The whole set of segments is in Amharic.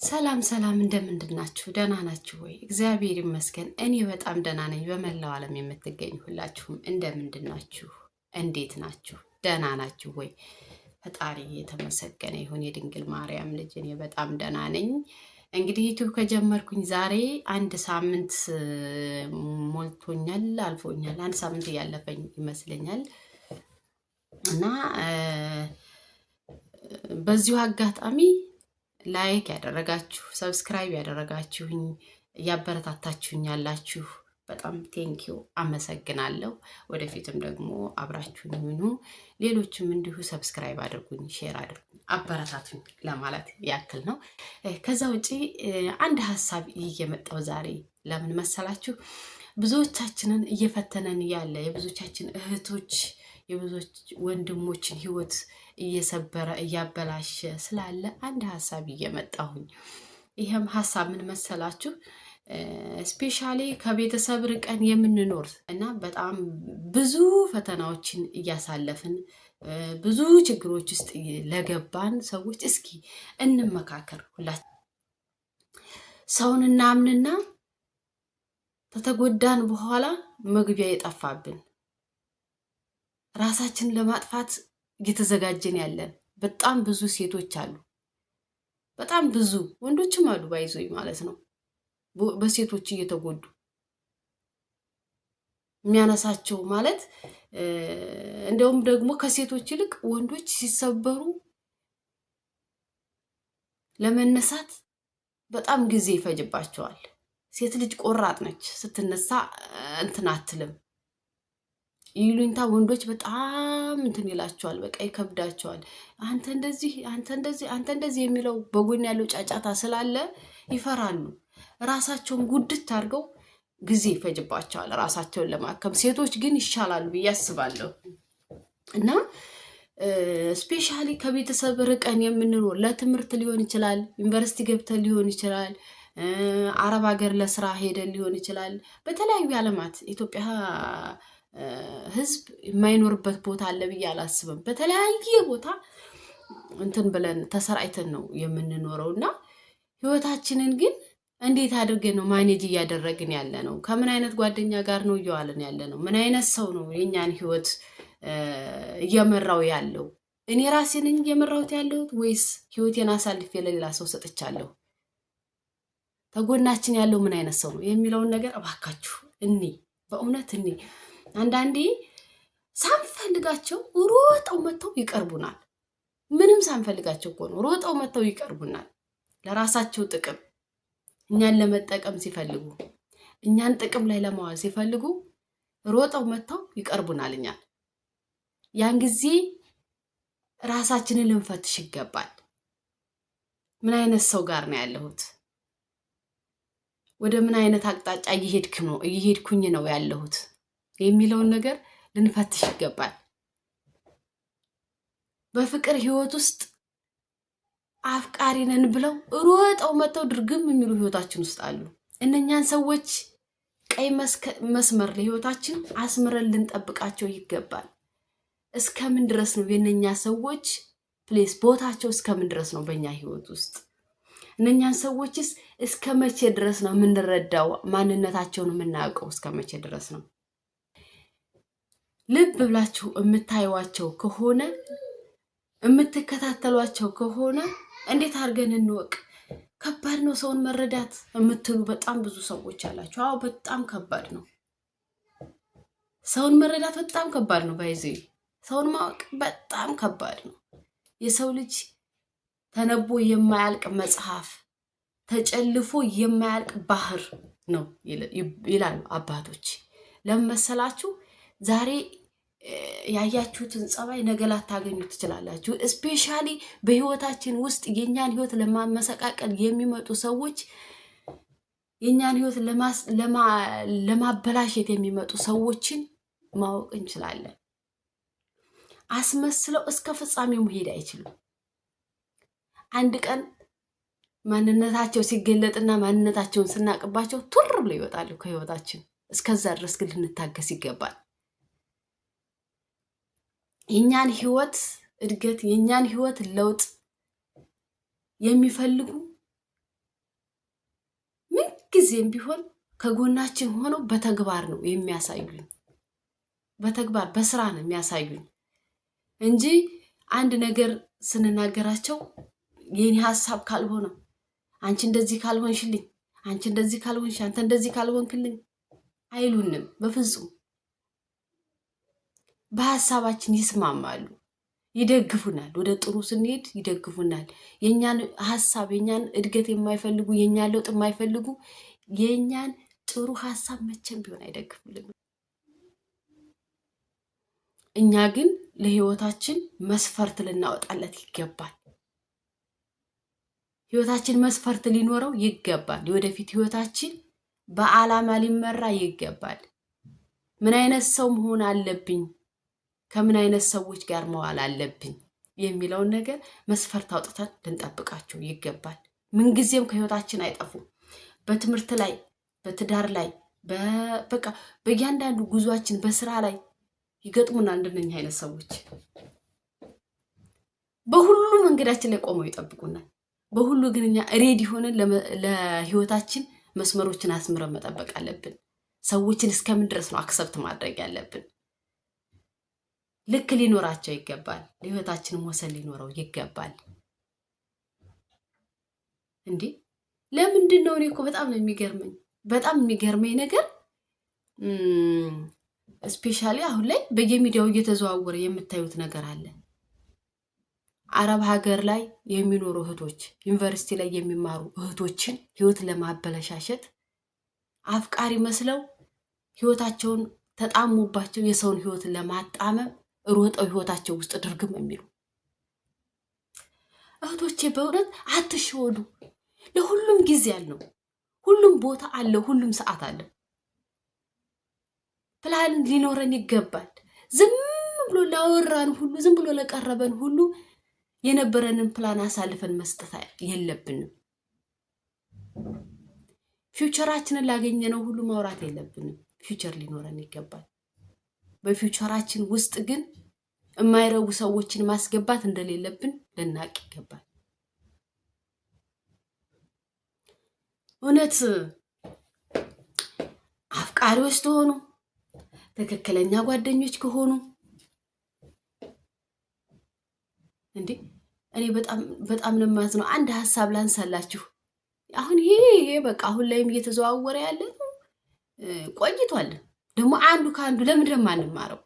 ሰላም ሰላም፣ እንደምንድን ናችሁ? ደህና ናችሁ ወይ? እግዚአብሔር ይመስገን እኔ በጣም ደህና ነኝ። በመላው ዓለም የምትገኙ ሁላችሁም እንደምንድን ናችሁ? እንዴት ናችሁ? ደህና ናችሁ ወይ? ፈጣሪ የተመሰገነ ይሁን። የድንግል ማርያም ልጅ እኔ በጣም ደህና ነኝ። እንግዲህ ዩቲዩብ ከጀመርኩኝ ዛሬ አንድ ሳምንት ሞልቶኛል፣ አልፎኛል። አንድ ሳምንት እያለፈኝ ይመስለኛል እና በዚሁ አጋጣሚ like ያደረጋችሁ፣ subscribe ያደረጋችሁኝ፣ እያበረታታችሁኝ ያላችሁ በጣም thank you፣ አመሰግናለሁ። ወደፊትም ደግሞ አብራችሁኝ ሁኑ። ሌሎችም እንዲሁ subscribe አድርጉኝ፣ share አድርጉኝ፣ አበረታቱኝ ለማለት ያክል ነው። ከዛ ውጪ አንድ ሀሳብ እየመጣው ዛሬ ለምን መሰላችሁ? ብዙዎቻችንን እየፈተነን ያለ፣ የብዙዎቻችን እህቶች የብዙዎች ወንድሞችን ህይወት እየሰበረ እያበላሸ ስላለ አንድ ሀሳብ እየመጣሁኝ። ይህም ሀሳብ ምን መሰላችሁ? Specially ከቤተሰብ ርቀን የምንኖር እና በጣም ብዙ ፈተናዎችን እያሳለፍን ብዙ ችግሮች ውስጥ ለገባን ሰዎች እስኪ እንመካከር። ሁላችን ሰውን እናምንና ከተጎዳን በኋላ መግቢያ የጠፋብን፣ ራሳችንን ለማጥፋት እየተዘጋጀን ያለን በጣም ብዙ ሴቶች አሉ። በጣም ብዙ ወንዶችም አሉ፣ by the way ማለት ነው። በሴቶች እየተጎዱ የሚያነሳቸው ማለት፣ እንደውም ደግሞ ከሴቶች ይልቅ ወንዶች ሲሰበሩ ለመነሳት በጣም ጊዜ ይፈጅባቸዋል። ሴት ልጅ ቆራጥ ነች። ስትነሳ እንትን አትልም። ይሉኝታ ወንዶች በጣም እንትን ይላቸዋል። በቃ ይከብዳቸዋል። አንተ እንደዚህ፣ አንተ እንደዚህ፣ አንተ እንደዚህ የሚለው በጎን ያለው ጫጫታ ስላለ ይፈራሉ። ራሳቸውን ጉድት አድርገው ጊዜ ይፈጅባቸዋል ራሳቸውን ለማከም። ሴቶች ግን ይሻላሉ ብዬ አስባለሁ። እና specially ከቤተሰብ ርቀን የምንኖር፣ ለትምህርት ሊሆን ይችላል፣ ዩኒቨርሲቲ ገብተን ሊሆን ይችላል፣ አረብ ሀገር ለስራ ሄደን ሊሆን ይችላል። በተለያዩ ዓለማት ኢትዮጵያ ሕዝብ የማይኖርበት ቦታ አለ ብዬ አላስብም። በተለያየ ቦታ እንትን ብለን ተሰራጭተን ነው የምንኖረው እና ህይወታችንን ግን እንዴት አድርገን ነው manage እያደረግን ያለ ነው? ከምን አይነት ጓደኛ ጋር ነው እየዋልን ያለ ነው? ምን አይነት ሰው ነው የእኛን ህይወት እየመራው ያለው? እኔ ራሴ ነኝ እየመራሁት ያለሁት ወይስ ህይወቴን አሳልፌ ለሌላ ሰው ሰጥቻለሁ? ከጎናችን ያለው ምን አይነት ሰው ነው የሚለውን ነገር እባካችሁ እኔ በእውነት እኔ አንዳንዴ ሳንፈልጋቸው ሮጠው መጥተው ይቀርቡናል። ምንም ሳንፈልጋቸው እኮ ነው፣ ሮጠው መጥተው ይቀርቡናል። ለራሳቸው ጥቅም እኛን ለመጠቀም ሲፈልጉ፣ እኛን ጥቅም ላይ ለማዋል ሲፈልጉ ሮጠው መጥተው ይቀርቡናል። እኛን ያን ጊዜ ራሳችንን ልንፈትሽ ይገባል። ምን አይነት ሰው ጋር ነው ያለሁት? ወደ ምን አይነት አቅጣጫ እየሄድክ ነው እየሄድኩኝ ነው ያለሁት የሚለውን ነገር ልንፈትሽ ይገባል። በፍቅር ህይወት ውስጥ አፍቃሪ ነን ብለው ሮጠው መጥተው ድርግም የሚሉ ህይወታችን ውስጥ አሉ። እነኛን ሰዎች ቀይ መስመር ለህይወታችን አስምረን ልንጠብቃቸው ይገባል። እስከምን ድረስ ነው የእነኛ ሰዎች place፣ ቦታቸው እስከምን ድረስ ነው በእኛ ህይወት ውስጥ? እነኛን ሰዎችስ እስከ መቼ ድረስ ነው የምንረዳው? ማንነታቸውን የምናውቀው እስከ መቼ ድረስ ነው? ልብ ብላችሁ የምታዩዋቸው ከሆነ፣ የምትከታተሏቸው ከሆነ እንዴት አድርገን እንወቅ? ከባድ ነው ሰውን መረዳት የምትሉ በጣም ብዙ ሰዎች አላችሁ። አዎ፣ በጣም ከባድ ነው። ሰውን መረዳት በጣም ከባድ ነው። By the way ሰውን ማወቅ በጣም ከባድ ነው። የሰው ልጅ ተነቦ የማያልቅ መጽሐፍ፣ ተጨልፎ የማያልቅ ባህር ነው ይላሉ አባቶች። ለምን መሰላችሁ? ዛሬ ያያችሁትን ጸባይ ነገ ላታገኙ ትችላላችሁ። Especially በህይወታችን ውስጥ የእኛን ህይወት ለማመሰቃቀል የሚመጡ ሰዎች፣ የእኛን ህይወት ለማበላሸት የሚመጡ ሰዎችን ማወቅ እንችላለን። አስመስለው እስከ ፍጻሜው መሄድ አይችሉም። አንድ ቀን ማንነታቸው ሲገለጥና ማንነታቸውን ስናቅባቸው ቱር ብለው ይወጣሉ ከህይወታችን። እስከዛ ድረስ ግን ልንታገስ ይገባል። የእኛን ህይወት እድገት፣ የእኛን ህይወት ለውጥ የሚፈልጉ ምንጊዜም ቢሆን ከጎናችን ሆነው በተግባር ነው የሚያሳዩኝ፣ በተግባር በስራ ነው የሚያሳዩኝ እንጂ አንድ ነገር ስንናገራቸው የኔ ሀሳብ ካልሆነ፣ አንቺ እንደዚህ ካልሆንሽልኝ፣ አንቺ እንደዚህ ካልሆንሽ፣ አንተ እንደዚህ ካልሆንክልኝ አይሉንም በፍጹም። በሀሳባችን ይስማማሉ፣ ይደግፉናል። ወደ ጥሩ ስንሄድ ይደግፉናል። የእኛን ሀሳብ፣ የእኛን እድገት የማይፈልጉ፣ የእኛን ለውጥ የማይፈልጉ፣ የእኛን ጥሩ ሀሳብ መቼም ቢሆን አይደግፉልንም። እኛ ግን ለህይወታችን መስፈርት ልናወጣለት ይገባል። ህይወታችን መስፈርት ሊኖረው ይገባል። የወደፊት ህይወታችን በዓላማ ሊመራ ይገባል። ምን አይነት ሰው መሆን አለብኝ፣ ከምን አይነት ሰዎች ጋር መዋል አለብኝ የሚለውን ነገር መስፈርት አውጥተን ልንጠብቃቸው ይገባል። ምንጊዜም ከህይወታችን አይጠፉም። በትምህርት ላይ፣ በትዳር ላይ፣ በቃ በእያንዳንዱ ጉዟችን፣ በስራ ላይ ይገጥሙናል እንደነኛ አይነት ሰዎች። በሁሉ መንገዳችን ላይ ቆመው ይጠብቁናል። በሁሉ ግን እኛ ready ሆነን ለህይወታችን መስመሮችን አስምረን መጠበቅ አለብን። ሰዎችን እስከምን ድረስ ነው accept ማድረግ ያለብን? ልክ ሊኖራቸው ይገባል። ለህይወታችንም ወሰን ሊኖረው ይገባል። እንዴ ለምንድን ነው? እኔ እኮ በጣም ነው የሚገርመኝ። በጣም የሚገርመኝ ነገር especially አሁን ላይ በየሚዲያው እየተዘዋወረ የምታዩት ነገር አለ። አረብ ሀገር ላይ የሚኖሩ እህቶች፣ ዩኒቨርሲቲ ላይ የሚማሩ እህቶችን ህይወት ለማበለሻሸት አፍቃሪ መስለው ህይወታቸውን ተጣሙባቸው የሰውን ህይወት ለማጣመም ሮጠው ህይወታቸው ውስጥ ድርግም የሚሉ እህቶቼ በእውነት አትሸወዱ። ለሁሉም ጊዜ አለው፣ ሁሉም ቦታ አለው፣ ሁሉም ሰዓት አለው። ፕላን ሊኖረን ይገባል። ዝም ብሎ ላወራን ሁሉ፣ ዝም ብሎ ለቀረበን ሁሉ የነበረንን ፕላን አሳልፈን መስጠት የለብንም። Future ኣችንን ላገኘነው ሁሉ ማውራት የለብንም። Future ሊኖረን ይገባል። በ future ኣችን ውስጥ ግን የማይረቡ ሰዎችን ማስገባት እንደሌለብን ልናቅ ይገባል። እውነት አፍቃሪዎች ተሆኑ፣ ትክክለኛ ጓደኞች ከሆኑ፣ እንዴ እኔ በጣም በጣም ነው የማዝነው። አንድ ሀሳብ ላንሳላችሁ። አሁን ይሄ በቃ አሁን ላይም እየተዘዋወረ ያለ ነው፣ ቆይቷል። ደግሞ አንዱ ከአንዱ ለምንድን ነው የማንማረው?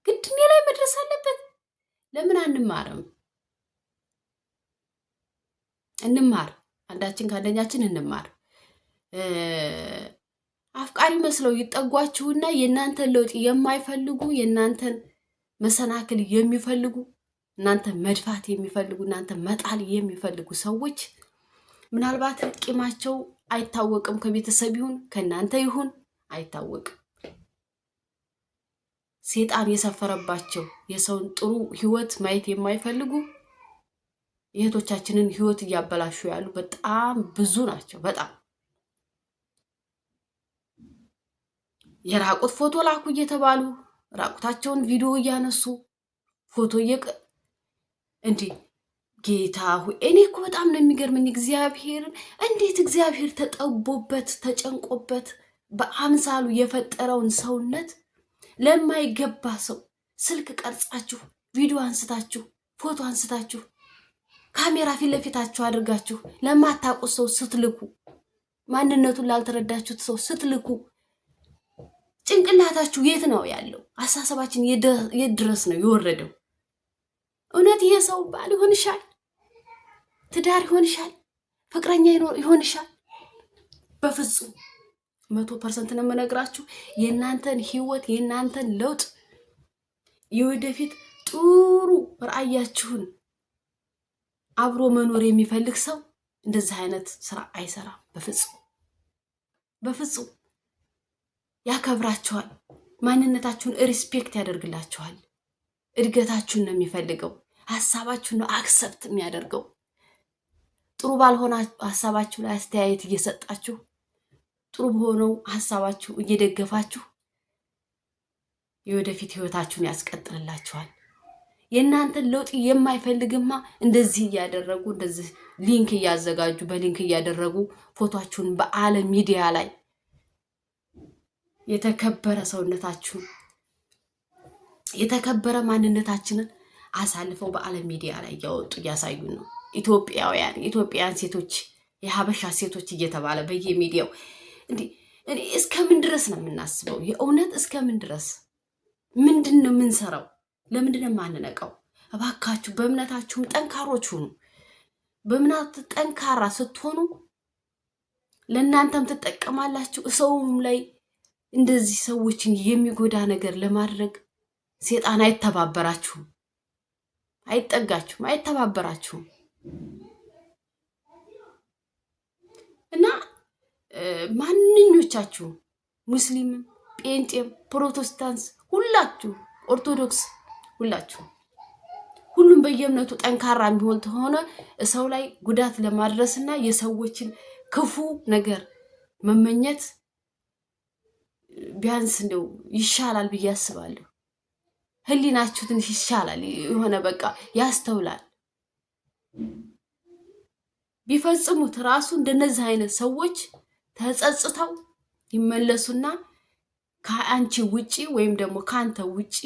ግድ እኔ ላይ መድረስ አለበት? ለምን አንማርም? እንማር፣ አንዳችን ከአንደኛችን እንማር። አፍቃሪ መስለው ይጠጓችሁና የእናንተን ለውጥ የማይፈልጉ፣ የእናንተን መሰናክል የሚፈልጉ፣ እናንተ መድፋት የሚፈልጉ፣ እናንተ መጣል የሚፈልጉ ሰዎች ምናልባት ቂማቸው አይታወቅም። ከቤተሰብ ይሁን ከእናንተ ይሁን አይታወቅም። ሴጣን የሰፈረባቸው፣ የሰውን ጥሩ ህይወት ማየት የማይፈልጉ፣ የእህቶቻችንን ህይወት እያበላሹ ያሉ በጣም ብዙ ናቸው። በጣም የራቁት ፎቶ ላኩ እየተባሉ ራቁታቸውን ቪዲዮ እያነሱ ፎቶ እንዴ ጌታ ሆይ፣ እኔ እኮ በጣም ነው የሚገርመኝ። እግዚአብሔርን እንዴት እግዚአብሔር ተጠቦበት ተጨንቆበት በአምሳሉ የፈጠረውን ሰውነት ለማይገባ ሰው ስልክ ቀርጻችሁ፣ ቪዲዮ አንስታችሁ፣ ፎቶ አንስታችሁ፣ ካሜራ ፊት ለፊታችሁ አድርጋችሁ ለማታውቁት ሰው ስትልኩ፣ ማንነቱን ላልተረዳችሁት ሰው ስትልኩ ጭንቅላታችሁ የት ነው ያለው? አስተሳሰባችን የት ድረስ ነው የወረደው? እውነት ይሄ ሰው ባል ይሆንሻል? ትዳር ይሆንሻል? ፍቅረኛ ይሆንሻል? በፍጹም። 100% ነው የምነግራችሁ። የእናንተን ህይወት፣ የእናንተን ለውጥ፣ የወደፊት ጥሩ ራዕያችሁን አብሮ መኖር የሚፈልግ ሰው እንደዚህ አይነት ስራ አይሰራም። በፍጹም፣ በፍጹም። ያከብራችኋል። ማንነታችሁን respect ያደርግላችኋል። እድገታችሁን ነው የሚፈልገው። ሀሳባችሁን ነው accept የሚያደርገው። ጥሩ ባልሆነ ሀሳባችሁ ላይ አስተያየት እየሰጣችሁ፣ ጥሩ በሆነው ሀሳባችሁ እየደገፋችሁ የወደፊት ህይወታችሁን ያስቀጥልላችኋል። የእናንተን ለውጥ የማይፈልግማ እንደዚህ እያደረጉ፣ እንደዚህ link እያዘጋጁ፣ በ link እያደረጉ ፎቷችሁን በዓለም ሚዲያ ላይ የተከበረ ሰውነታችሁን፣ የተከበረ ማንነታችንን አሳልፈው በዓለም ሚዲያ ላይ እያወጡ እያሳዩን ነው። ኢትዮጵያውያን፣ ኢትዮጵያውያን ሴቶች፣ የሀበሻ ሴቶች እየተባለ በየሚዲያው። እንዲህ እኔ እስከምን ድረስ ነው የምናስበው? የእውነት እስከምን ድረስ? ምንድን ነው የምንሰራው? ለምንድን ነው የማንነቀው? እባካችሁ በእምነታችሁም ጠንካሮች ሁኑ። በእምነት ጠንካራ ስትሆኑ ለእናንተም ትጠቀማላችሁ። ሰውም ላይ እንደዚህ ሰዎችን የሚጎዳ ነገር ለማድረግ ሴጣን አይተባበራችሁም፣ አይጠጋችሁም፣ አይተባበራችሁም። እና ማንኞቻችሁ ሙስሊምም፣ ጴንጤም፣ ፕሮቴስታንት ሁላችሁ፣ ኦርቶዶክስ ሁላችሁ፣ ሁሉም በየእምነቱ ጠንካራ የሚሆን ከሆነ ሰው ላይ ጉዳት ለማድረስና የሰዎችን ክፉ ነገር መመኘት ቢያንስ እንደው ይሻላል ብዬ አስባለሁ። ህሊናችሁ ትንሽ ይሻላል፣ የሆነ በቃ ያስተውላል። ቢፈጽሙት ራሱ እንደነዚህ አይነት ሰዎች ተጸጽተው ይመለሱና ከአንቺ ውጪ ወይም ደግሞ ከአንተ ውጪ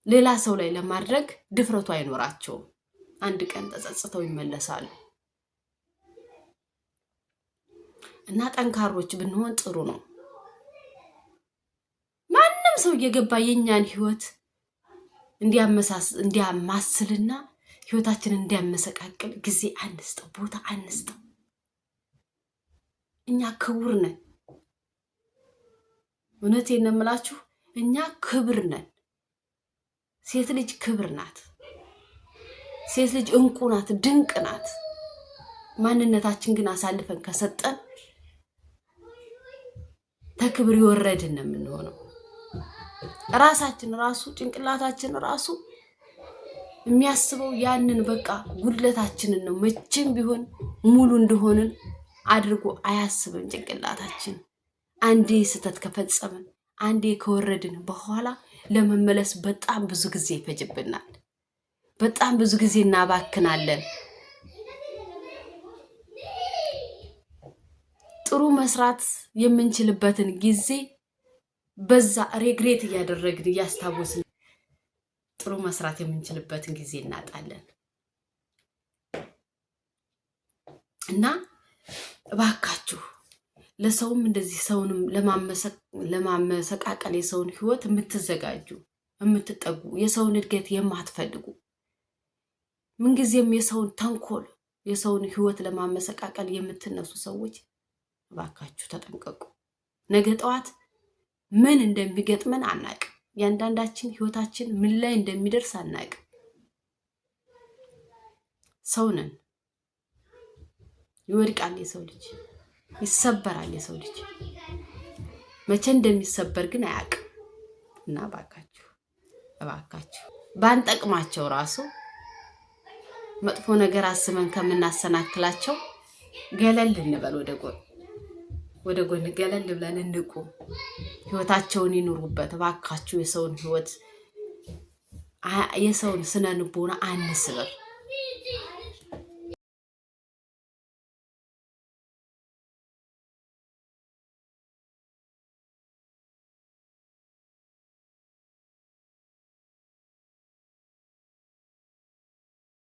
ሌላ ሰው ላይ ለማድረግ ድፍረቱ አይኖራቸውም። አንድ ቀን ተጸጽተው ይመለሳሉ። እና ጠንካሮች ብንሆን ጥሩ ነው። ማንም ሰው እየገባ የእኛን ህይወት እንዲያማስልና ህይወታችንን እንዲያመሰቃቅል ጊዜ አንስጠው፣ ቦታ አንስጠው። እኛ ክቡር ነን። እውነቴን ነው የምላችሁ፣ እኛ ክብር ነን። ሴት ልጅ ክብር ናት። ሴት ልጅ እንቁ ናት፣ ድንቅ ናት። ማንነታችን ግን አሳልፈን ከሰጠን ተክብር የወረድን ነው የምንሆነው። ራሳችን ራሱ፣ ጭንቅላታችን ራሱ የሚያስበው ያንን በቃ ጉድለታችንን ነው። መቼም ቢሆን ሙሉ እንደሆንን አድርጎ አያስብም ጭንቅላታችን። አንዴ ስህተት ከፈጸምን፣ አንዴ ከወረድን በኋላ ለመመለስ በጣም ብዙ ጊዜ ይፈጅብናል። በጣም ብዙ ጊዜ እናባክናለን። ጥሩ መስራት የምንችልበትን ጊዜ በዛ regret እያደረግን፣ እያስታወስን ጥሩ መስራት የምንችልበትን ጊዜ እናጣለን። እና እባካችሁ ለሰውም እንደዚህ ሰውንም ለማመሰቃቀል የሰውን ሕይወት የምትዘጋጁ፣ የምትጠጉ፣ የሰውን እድገት የማትፈልጉ፣ ምንጊዜም የሰውን ተንኮል፣ የሰውን ሕይወት ለማመሰቃቀል የምትነሱ ሰዎች እባካችሁ ተጠንቀቁ። ነገ ጠዋት ምን እንደሚገጥመን አናቅም። ያንዳንዳችን ህይወታችን ምን ላይ እንደሚደርስ አናቅም። ሰው ነን። ይወድቃል የሰው ልጅ፣ ይሰበራል የሰው ልጅ። መቼ እንደሚሰበር ግን አያውቅም። እና እባካችሁ፣ እባካችሁ ባንጠቅማቸው ራሱ መጥፎ ነገር አስበን ከምናሰናክላቸው ገለል እንበል፣ ወደ ጎን፣ ወደ ጎን ገለል ብለን እንቁም። ህይወታቸውን ይኑሩበት። እባካችሁ የሰውን ህይወት፣ የሰውን ስነ ልቦና አንስበር።